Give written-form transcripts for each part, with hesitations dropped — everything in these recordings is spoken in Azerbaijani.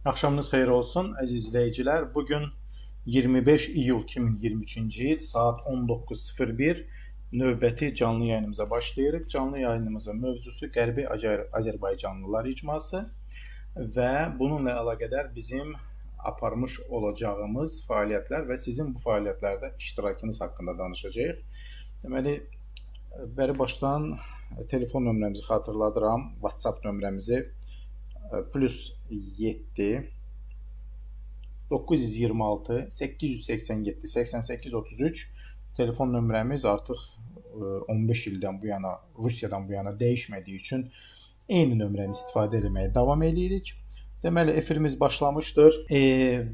Axşamınız xeyir olsun əziz izləyicilər. Bu gün 25 iyul 2023-cü il saat 19:01 növbəti canlı yayınımıza başlayırıq. Canlı yayınımızın mövzusu Qərbi Azərbaycanlılar icması və bununla əlaqədar bizim aparmış olacağımız fəaliyyətlər və sizin bu fəaliyyətlərdə iştirakınız haqqında danışacağıq. Deməli, bəri başdan telefon nömrəmizi xatırladıram, WhatsApp nömrəmizi +7 926 887 88 33 telefon nömrəmiz artıq 15 ildən bu yana, Rusiyadan bu yana dəyişmədiyi üçün eyni nömrəni istifadə etməyə davam edirik. Deməli, efirimiz başlamışdır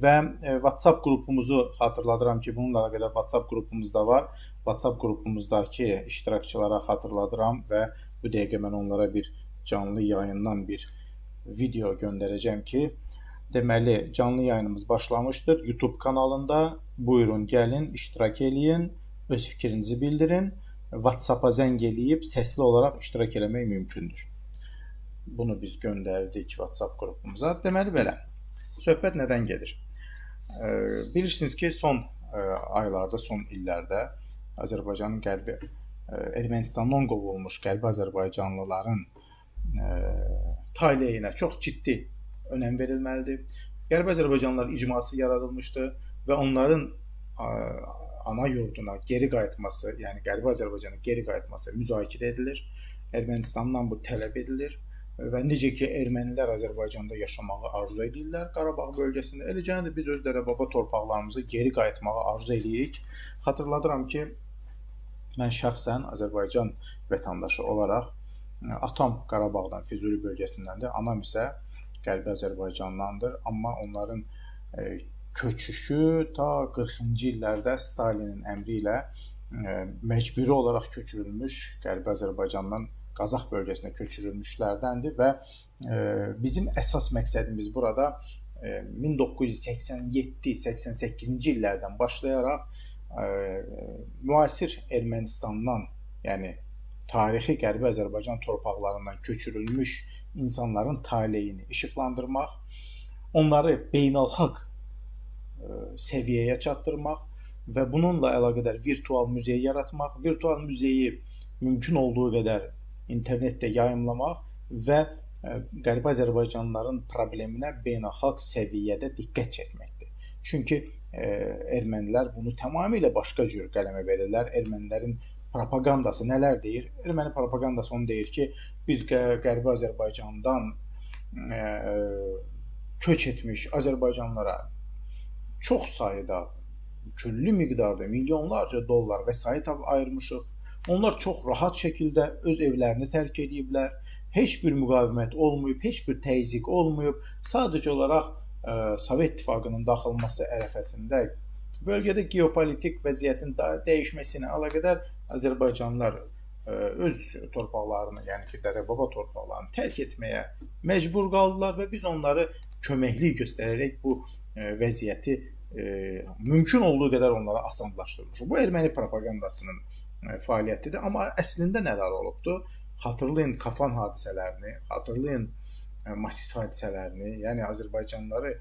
və WhatsApp qrupumuzu xatırladıram ki, bununla əlaqədar WhatsApp qrupumuz da var. WhatsApp qrupumuzdakı iştirakçılara xatırladıram və bu dəqiqə mən onlara bir canlı yayından bir video göndərəcəm ki, deməli, canlı yayınımız başlamışdır YouTube kanalında. Buyurun, gəlin, iştirak eləyin, öz fikrinizi bildirin. WhatsApp-a zəng eləyib səsli olaraq iştirak eləmək mümkündür. Bunu biz göndərdik WhatsApp qrupumuza. Deməli belə. Söhbət nədən gedir? Bilirsiniz ki, son aylarda, son illərdə Azərbaycanın qərbi Ermənistandan qovulmuş qərbi Azərbaycanlıların taleyinə çox ciddi önəm verilməlidir. Qərbi Azərbaycanlılar icması yaradılmışdı və onların ana yurduna geri qayıtması, yəni Qərbi Azərbaycana geri qayıtması müzakirə edilir. Ermənistandan bu tələb edilir və necə ki ermənilər Azərbaycanda yaşamağı arzu edirlər Qarabağ bölgəsində, eləcə də biz öz dədə-baba torpaqlarımıza geri qayıtmağı arzu edirik. Xatırladıram ki, mən şəxsən Azərbaycan vətəndaşı olaraq atam Qarabağdan, Füzuli bölgəsindəndir, anam isə Qərbi Azərbaycandandır, amma onların köçüşü ta 40-cı illərdə Stalinin əmri ilə məcburi olaraq köçürülmüş Qərbi Azərbaycandan Qazax bölgəsinə köçürülmüşlərdəndir və bizim əsas məqsədimiz burada 1987-88-ci illərdən başlayaraq müasir Ermənistandan, yəni tarixi Qərbi Azərbaycan torpaqlarından köçürülmüş insanların taleyini işıqlandırmaq, onları beynəlxalq səviyyəyə çatdırmaq və bununla əlaqədar virtual muzey yaratmaq, virtual muzeyi mümkün olduğu qədər internetdə yayımlamaq və Qərbi Azərbaycanlıların probleminə beynəlxalq səviyyədə diqqət çəkməkdir. Çünki ermənilər bunu tamamilə başqa cür qələmə verirlər. Ermənilərin propagandası nələr deyir? Erməni propagandası onu deyir ki, biz Qərbi Azərbaycandan köç etmiş Azərbaycanlara çox sayda, küllü miqdarda, milyonlarca dollar vəsait ayırmışıq. Onlar çox rahat şəkildə öz evlərini tərk ediblər. Heç bir müqavimət olmayıb, heç bir təzyiq olmayıb. Sadəcə olaraq Sovet İttifaqının dağılması ərəfəsində bölgədə geopolitik vəziyyətin dəyişməsinə əlaqədar Azərbaycanlılar öz torpaqlarını, yəni ki, dədə-baba torpaqlarını tərk etməyə məcbur qaldılar və biz onları köməklik göstərərək bu vəziyyəti mümkün olduğu qədər onlara asanlaşdırmışıq. Bu erməni propagandasının fəaliyyətidir. Amma əslində nələr olubdu? Xatırlayın Kafan hadisələrini, xatırlayın Masis hadisələrini, yəni Azərbaycanlıları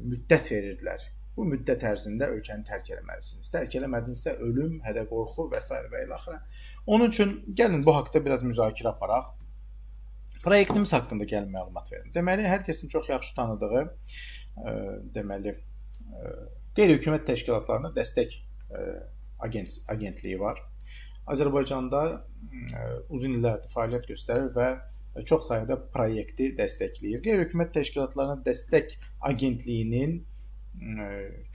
müddət verirdilər. Bu müddət ərzində ölkəni tərk eləməlisiniz. Tərk eləmədinizsə ölüm, hədə-qorxu və s. və ilaxırə. Onun üçün gəlin bu haqda biraz müzakirə aparaq. Proyektimiz haqqında gəlin məlumat verim. Deməli, hər kəsin çox yaxşı tanıdığı deməli, qeyri-hökumət təşkilatlarına dəstək agentliyi var. Azərbaycanda uzun illərdir fəaliyyət göstərir və çox sayda proyekti dəstəkləyir. Qeyri-hökumət təşkilatlarına dəstək agentliyinin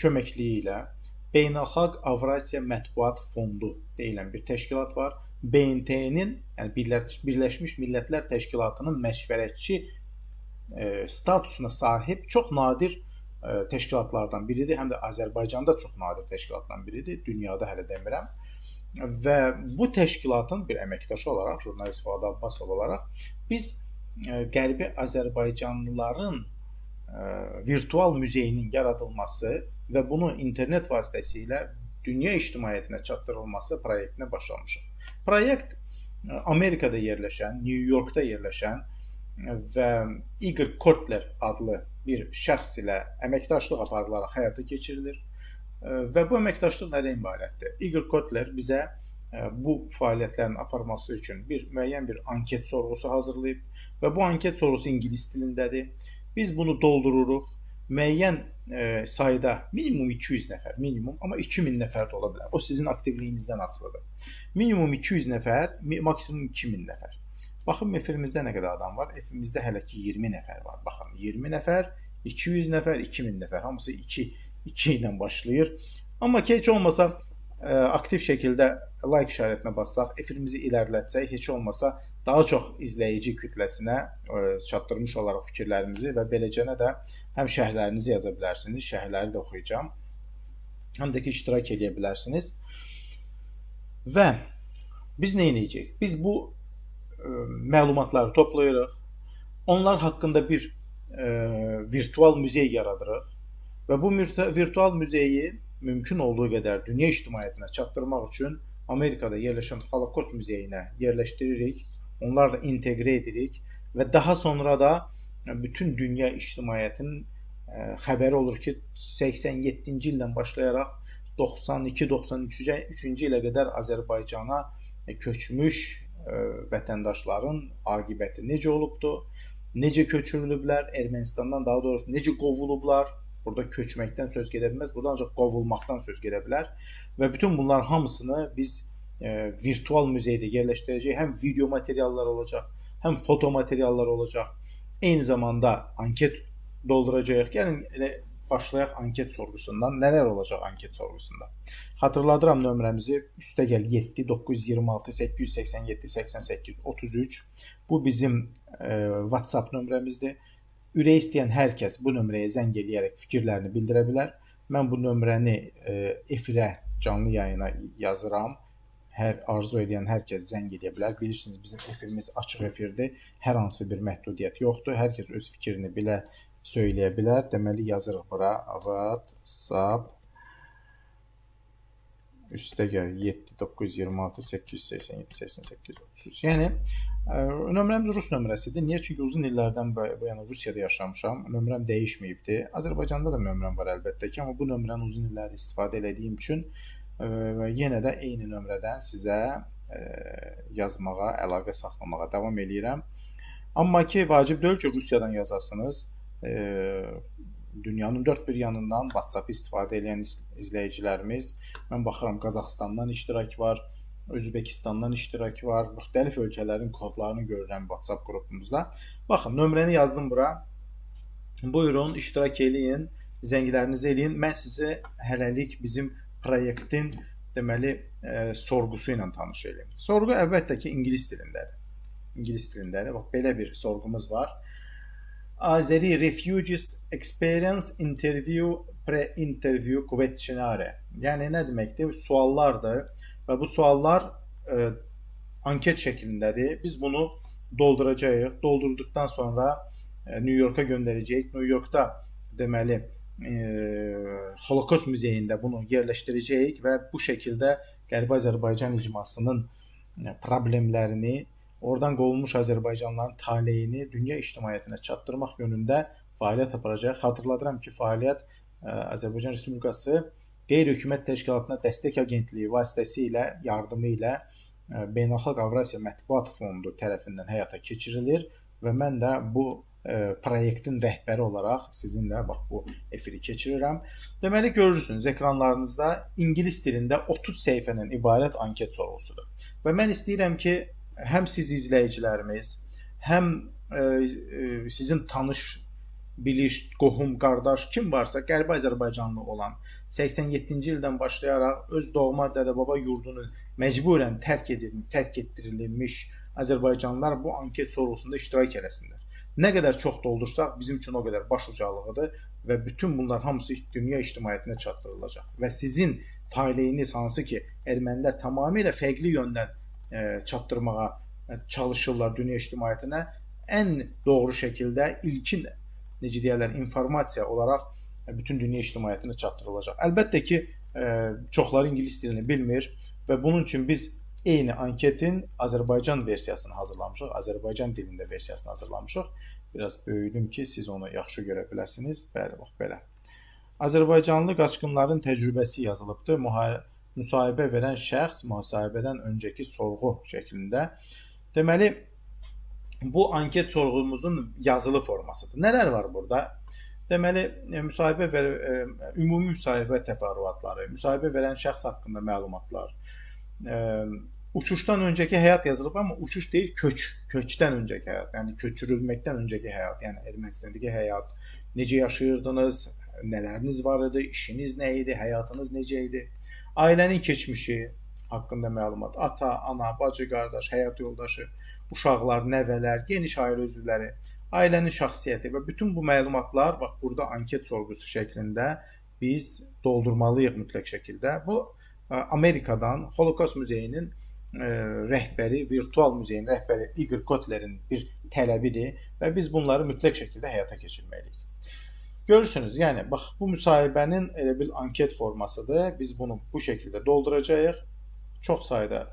köməkliyi ilə Beynəlxalq Avrasiya Mətbuat Fondu deyilən bir təşkilat var. BMT-nin, yəni Birləşmiş Millətlər Təşkilatının məşvərətçi statusuna sahib çox nadir təşkilatlardan biridir. Həm də Azərbaycanda çox nadir təşkilatlardan biridir. Dünyada hələ demirəm. Və bu təşkilatın bir əməkdaşı olaraq, jurnalist Fuad Abbasov olaraq biz Qərbi Azərbaycanlıların virtual muzeyinin yaradılması və bunu internet vasitəsilə dünya ictimaiyyətinə çatdırılması proyektinə başlamışıq. Proyekt Amerikada yerləşən, New Yorkda yerləşən və Igor Kotler adlı bir şəxs ilə əməkdaşlıq aparılaraq həyata keçirilir. Və bu əməkdaşlıq nədən ibarətdir? Igor Kotler bizə bu fəaliyyətlərin aparması üçün bir müəyyən bir anket sorğusu hazırlayıb və bu anket sorğusu ingilis dilindədir. Biz bunu doldururuq. Müəyyən sayda minimum 200 nəfər, minimum, amma 2000 nəfər də ola bilər. O sizin aktivliyinizdən asılıdır. Minimum 200 nəfər, maksimum 2000 nəfər. Baxın, efirimizdə nə qədər adam var? Efirimizdə hələ ki 20 nəfər var. Baxın, 20 nəfər, 200 nəfər, 2000 nəfər. Hamısı 2 ilə başlayır. Amma ki, heç olmasa aktiv şəkildə like işarətinə bassaq, efirimizi irəlilətsək, heç olmasa daha çox izləyici kütləsinə çatdırmış olaraq fikirlərimizi və beləcənə də həm şərhlərinizi yaza bilərsiniz, şərhləri də oxuyacağam, həm də ki, iştirak eləyə bilərsiniz. Və biz nə edəcəyik? Biz bu məlumatları toplayırıq, onlar haqqında bir virtual muzey yaradırıq və bu virtual muzeyi mümkün olduğu qədər dünya ictimaiyyətinə çatdırmaq üçün Amerikada yerləşən Holokost muzeyinə yerləşdiririk, onlarla inteqrə edirik və daha sonra da bütün dünya ictimaiyyətinin xəbəri olur ki, 87-ci ildən başlayaraq 92-93-cü ilə qədər Azərbaycana köçmüş vətəndaşların aqibəti necə olubdur, necə köçürülüblər, Ermənistandan daha doğrusu necə qovulublar. Burada köçməkdən söz gedə bilməz, burada ancaq qovulmaqdan söz gedə bilər və bütün bunların hamısını biz virtual muzeydə yerləşdirəcəyik. Həm video materiallar olacaq, həm foto materiallar olacaq. Eyni zamanda anket dolduracağıq. Gəlin elə başlayaq anket sorğusundan. Nələr olacaq anket sorğusunda? Xatırladıram nömrəmizi. Üstəgəl 7 926 887 88 33. Bu bizim WhatsApp nömrəmizdir. Ürək istəyən hər kəs bu nömrəyə zəng eləyərək fikirlərini bildirə bilər. Mən bu nömrəni efirə, canlı yayına yazıram. Hər arzu edən hər kəs zəng eləyə bilər. Bilirsiniz, bizim efirimiz açıq efirdir. Hər hansı bir məhdudiyyət yoxdur. Hər kəs öz fikrini bilə söyləyə bilər. Deməli, yazırıq bura. WhatsApp üstəgəl 7 926 887 88 33. Yəni, nömrəmiz rus nömrəsidir. Niyə? Çünki uzun illərdən bu yana Rusiyada yaşamışam. Nömrəm dəyişməyibdir. Azərbaycanda da nömrəm var əlbəttə ki, amma bu nömrəni uzun illərdə istifadə elədiyim üçün yenə də eyni nömrədən sizə yazmağa, əlaqə saxlamağa davam eləyirəm. Amma ki, vacib deyil ki, Rusiyadan yazasınız. Dünyanın dörd bir yanından WhatsApp istifadə edən izləyicilərimiz, mən baxıram, Qazaxıstandan iştirak var, Özbəkistandan iştirak var, müxtəlif ölkələrin kodlarını görürəm WhatsApp qrupumuzda. Baxın, nömrəni yazdım bura. Buyurun, iştirak eləyin, zənglərinizi eləyin. Mən sizi hələlik bizim proyektin deməli sorğusu ilə tanış eləyim. Sorğu əlbəttə ki, ingilis dilindədir. İngilis dilindədir. Bax, belə bir sorğumuz var. Azeri Refugees Experience Interview Pre-Interview Questionnaire. Yəni nə deməkdir? Suallardır və bu suallar anket şəklindədir. Biz bunu dolduracağıq. Doldurduqdan sonra New Yorka göndərəcəyik. New Yorkda deməli Holokost muzeyində bunu yerləşdirəcəyik və bu şəkildə Qərbi Azərbaycan icmasının problemlərini, oradan qovulmuş Azərbaycanlıların taleyini dünya ictimaiyyətinə çatdırmaq yönündə fəaliyyət aparacaq. Xatırladıram ki, fəaliyyət Azərbaycan Respublikası Qeyri-Hökumət Təşkilatına Dəstək Agentliyi vasitəsilə, yardımı ilə Beynəlxalq Avrasiya Mətbuat Fondu tərəfindən həyata keçirilir və mən də bu proyektin rəhbəri olaraq sizinlə bax bu efiri keçirirəm. Deməli, görürsünüz ekranlarınızda ingilis dilində 30 səhifədən ibarət anket sorğusudur. Və mən istəyirəm ki, həm siz izləyicilərimiz, həm sizin tanış, biliş, qohum, qardaş kim varsa Qərbi Azərbaycanlı olan 87-ci ildən başlayaraq öz doğma dədə-baba yurdunu məcburən tərk etdirilmiş Azərbaycanlılar bu anket sorğusunda iştirak eləsinlər. Nə qədər çox doldursaq, bizim üçün o qədər baş ucalığıdır və bütün bunlar hamısı dünya ictimaiyyətinə çatdırılacaq. Və sizin taleyiniz hansı ki, ermənilər tamamilə fərqli yöndən çatdırmağa çalışırlar dünya ictimaiyyətinə, ən doğru şəkildə ilkin, necə deyərlər, informasiya olaraq bütün dünya ictimaiyyətinə çatdırılacaq. Əlbəttə ki, çoxları ingilis dilini bilmir və bunun üçün biz eyni anketin Azərbaycan versiyasını hazırlamışıq, Azərbaycan dilində versiyasını hazırlamışıq. Biraz böyüdüm ki, siz onu yaxşı görə biləsiniz. Bəli, bax belə. Azərbaycanlı qaçqınların təcrübəsi yazılıbdır. Müsahibə verən şəxs müsahibədən öncəki sorğu şəklində. Deməli, bu anket sorğumuzun yazılı formasıdır. Nələr var burada? Deməli, ümumi müsahibə təfərrüatları, müsahibə verən şəxs haqqında məlumatlar, uçuşdan öncəki həyat yazılıb, amma uçuş deyil, köç, köçdən öncəki həyat, yəni köçürülməkdən öncəki həyat, yəni Ermənistandakı həyat, necə yaşayırdınız, nələriniz var idi, işiniz nə idi, həyatınız necə idi, ailənin keçmişi haqqında məlumat, ata, ana, bacı, qardaş, həyat yoldaşı, uşaqlar, nəvələr, geniş ailə üzvləri, ailənin şəxsiyyəti və bütün bu məlumatlar bax burada anket sorğusu şəklində biz doldurmalıyıq mütləq şəkildə. Bu Amerikadan Holokost Muzeyinin rəhbəri, virtual muzeyin rəhbəri Igor Kotlerin bir tələbidir və biz bunları mütləq şəkildə həyata keçirməliyik. Görürsünüz, yəni bax bu müsahibənin elə bir anket formasıdır. Biz bunu bu şəkildə dolduracağıq. Çox sayda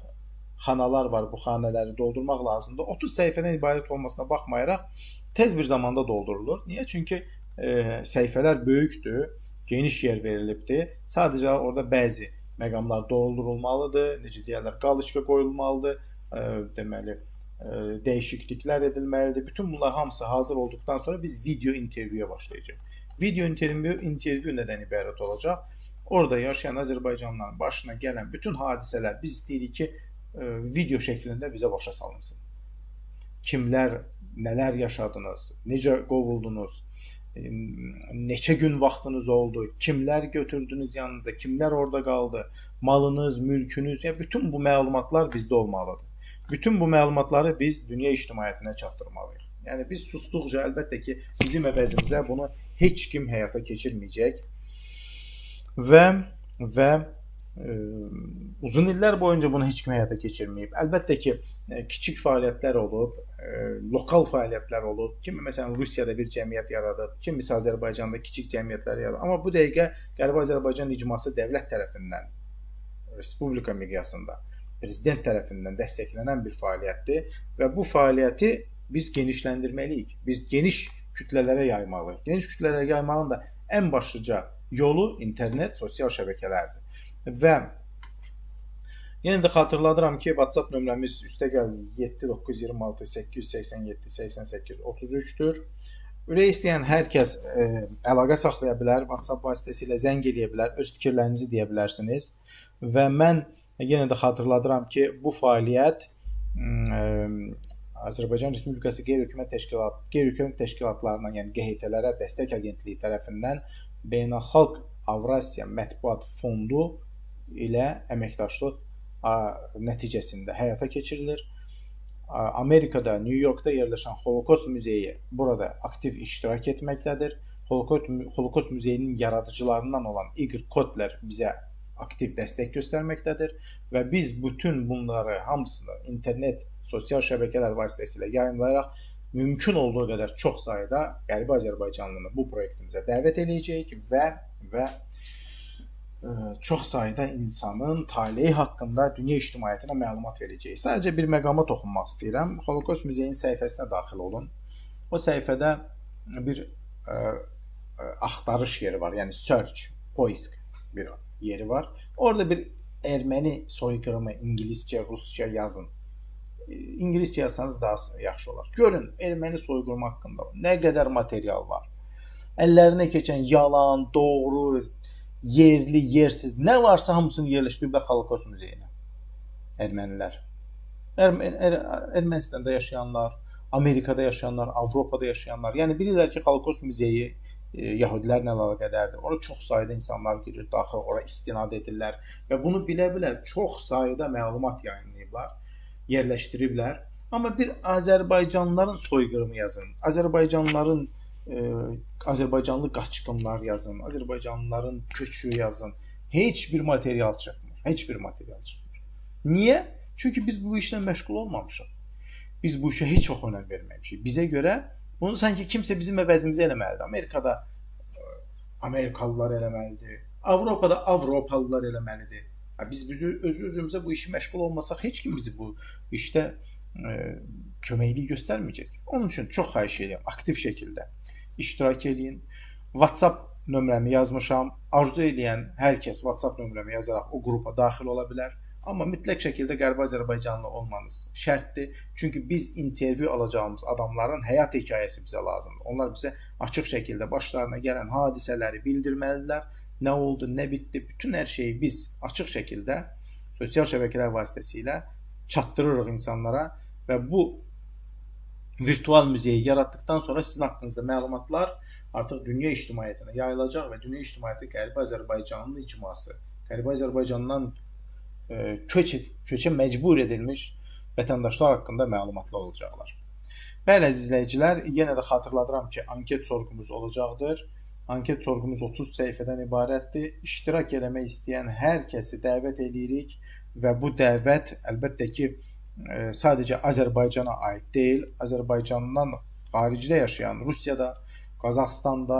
xanalar var, bu xanələri doldurmaq lazımdır. 30 səhifədən ibarət olmasına baxmayaraq tez bir zamanda doldurulur. Niyə? Çünki səhifələr böyükdür, geniş yer verilibdir. Sadəcə orada bəzi məqamlar doldurulmalıdır, necə deyərlər, qalıçka qoyulmalıdır, deməli, dəyişikliklər edilməlidir. Bütün bunlar hamısı hazır olduqdan sonra biz video intervyuya başlayacağıq. Video intervyu nədən ibarət olacaq? Orada yaşayan Azərbaycanlıların başına gələn bütün hadisələr biz istəyirik ki, video şəklində bizə başa salınsın. Kimlər, nələr yaşadınız, necə qovuldunuz, neçə gün vaxtınız oldu, kimlər götürdünüz yanınıza, kimlər orada qaldı, malınız, mülkünüz, yəni bütün bu məlumatlar bizdə olmalıdır. Bütün bu məlumatları biz dünya ictimaiyyətinə çatdırmalıyıq. Yəni biz susduqca əlbəttə ki, bizim əvəzimizə bunu heç kim həyata keçirməyəcək. Və uzun illər boyunca bunu heç kim həyata keçirməyib. Əlbəttə ki, kiçik fəaliyyətlər olub, lokal fəaliyyətlər olub. Kimi məsələn Rusiyada bir cəmiyyət yaradıb, kimisi Azərbaycanda kiçik cəmiyyətlər yaradıb. Amma bu dəqiqə Qərbi Azərbaycan icması dövlət tərəfindən, respublika miqyasında, prezident tərəfindən dəstəklənən bir fəaliyyətdir və bu fəaliyyəti biz genişləndirməliyik. Biz geniş kütlələrə yaymalıyıq. Geniş kütlələrə yaymağın da ən başlıca yolu internet, sosial şəbəkələrdir. Və yenə də xatırladıram ki, WhatsApp nömrəmiz üstəgəl 7926 887 88 33-dür. Ürək istəyən hər kəs əlaqə saxlaya bilər, WhatsApp vasitəsilə zəng eləyə bilər, öz fikirlərinizi deyə bilərsiniz. Və mən yenə də xatırladıram ki, bu fəaliyyət Azərbaycan Respublikası qeyri-hökumət təşkilatlarına, yəni QHT-lərə dəstək agentliyi tərəfindən Beynəlxalq Avrasiya Mətbuat Fondu ilə əməkdaşlıq nəticəsində həyata keçirilir. Amerikada, New Yorkda yerləşən Holokost Muzeyi burada aktiv iştirak etməkdədir. Holokost Muzeyinin yaradıcılarından olan Igor Kotler bizə aktiv dəstək göstərməkdədir və biz bütün bunları hamısını internet, sosial şəbəkələr vasitəsilə yayımlayaraq mümkün olduğu qədər çox sayda Qərbi Azərbaycanlını bu proyektimizə dəvət eləyəcəyik və çox sayda insanın taleyi haqqında dünya ictimaiyyətinə məlumat verəcəyik. Sadəcə bir məqama toxunmaq istəyirəm. Holokost Muzeyinin səhifəsinə daxil olun. O səhifədə bir axtarış yeri var, yəni search, poisk bir yeri var. Orada bir erməni soyqırımı ingiliscə, rusca yazın. İngiliscə yazsanız daha yaxşı olar. Görün, erməni soyqırımı haqqında nə qədər material var. Əllərinə keçən yalan, doğru, yerli, yersiz nə varsa hamısını yerləşdiriblər Holokost Muzeyinə. Ermənilər. Ermənistanda yaşayanlar, Amerikada yaşayanlar, Avropada yaşayanlar. Yəni bilirlər ki, Holokost Muzeyi yahudilərlə əlaqədardır. Ora çox sayda insanlar girir daxil, ora istinad edirlər və bunu bilə-bilə çox sayda məlumat yayınlayıblar, yerləşdiriblər. Amma bir Azərbaycanlıların soyqırımı yazın, Azərbaycanlıların Azərbaycanlı qaçqınlar yazın, Azərbaycanlıların köçü yazın. Heç bir material çıxmır. Heç bir material çıxmır. Niyə? Çünki biz bu işlə məşğul olmamışıq. Biz bu işə heç vaxt önəm verməmişik. Bizə görə bunu sanki kimsə bizim əvəzimizə eləməlidir. Amerikada Amerikalılar eləməlidir. Avropada Avropalılar eləməlidir. Biz öz-özümüzə bu işi məşğul olmasaq heç kim bizi bu işdə köməklik göstərməyəcək. Onun üçün çox xahiş edirəm, aktiv şəkildə iştirak eləyin. WhatsApp nömrəmi yazmışam. Arzu eləyən hər kəs WhatsApp nömrəmi yazaraq o qrupa daxil ola bilər. Amma mütləq şəkildə Qərbi Azərbaycanlı olmanız şərtdir. Çünki biz intervyu alacağımız adamların həyat hekayəsi bizə lazımdır. Onlar bizə açıq şəkildə başlarına gələn hadisələri bildirməlidirlər. Nə oldu, nə bitdi, bütün hər şeyi biz açıq şəkildə sosial şəbəkələr vasitəsilə çatdırırıq insanlara və bu virtual muzeyi yaratdıqdan sonra sizin haqqınızda məlumatlar artıq dünya ictimaiyyətinə yayılacaq və dünya ictimaiyyəti Qərbi Azərbaycanlı icması, Qərbi Azərbaycandan köçə məcbur edilmiş vətəndaşlar haqqında məlumatlı olacaqlar. Bəli, əziz izləyicilər, yenə də xatırladıram ki, anket sorğumuz olacaqdır. Anket sorğumuz 30 səhifədən ibarətdir. İştirak eləmək istəyən hər kəsi dəvət eləyirik və bu dəvət əlbəttə ki, sadəcə Azərbaycana aid deyil, Azərbaycandan xaricdə yaşayan Rusiyada, Qazaxıstanda,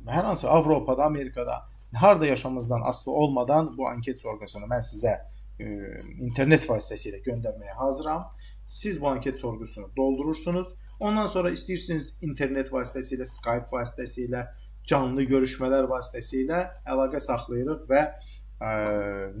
hər hansı Avropada, Amerikada, harda yaşamımızdan asılı olmadan bu anket sorğusunu mən sizə internet vasitəsilə göndərməyə hazıram. Siz bu anket sorğusunu doldurursunuz. Ondan sonra istəyirsiniz internet vasitəsilə, Skype vasitəsilə, canlı görüşmələr vasitəsilə əlaqə saxlayırıq və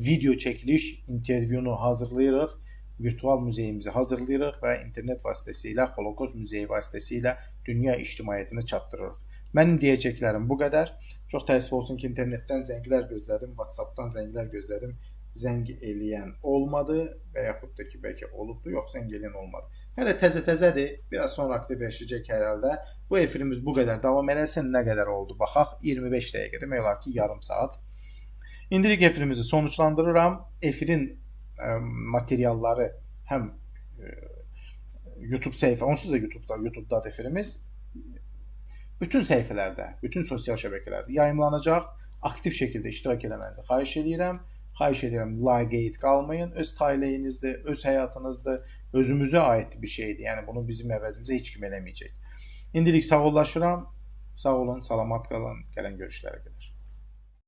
video çəkiliş intervyunu hazırlayırıq. Virtual muzeyimizi hazırlayırıq və internet vasitəsilə, Holokost muzeyi vasitəsilə dünya ictimaiyyətinə çatdırırıq. Mənim deyəcəklərim bu qədər. Çox təəssüf olsun ki, internetdən zənglər gözlədim, WhatsApp-dan zənglər gözlədim. Zəng eləyən olmadı və yaxud da ki, bəlkə olubdu, yox, zəng eləyən olmadı. Hələ təzə-təzədir, biraz sonra aktivləşəcək hər halda. Bu efirimiz bu qədər davam eləsin, nə qədər oldu baxaq, 25 dəqiqə, demək olar ki, yarım saat. İndilik efirimizi sonuçlandırıram. Efirin materialları həm YouTube səhifə, onsuz da YouTube'da efirimiz bütün səhifələrdə, bütün sosial şəbəkələrdə yayımlanacaq. Aktiv şəkildə iştirak eləmənizi xahiş edirəm. Xahiş edirəm, laqeyd qalmayın. Öz taleyinizdir, öz həyatınızdır, özümüzə aid bir şeydir. Yəni bunu bizim əvəzimizə heç kim eləməyəcək. İndilik sağollaşıram. Sağ olun, salamat qalın. Gələn görüşlərə qədər.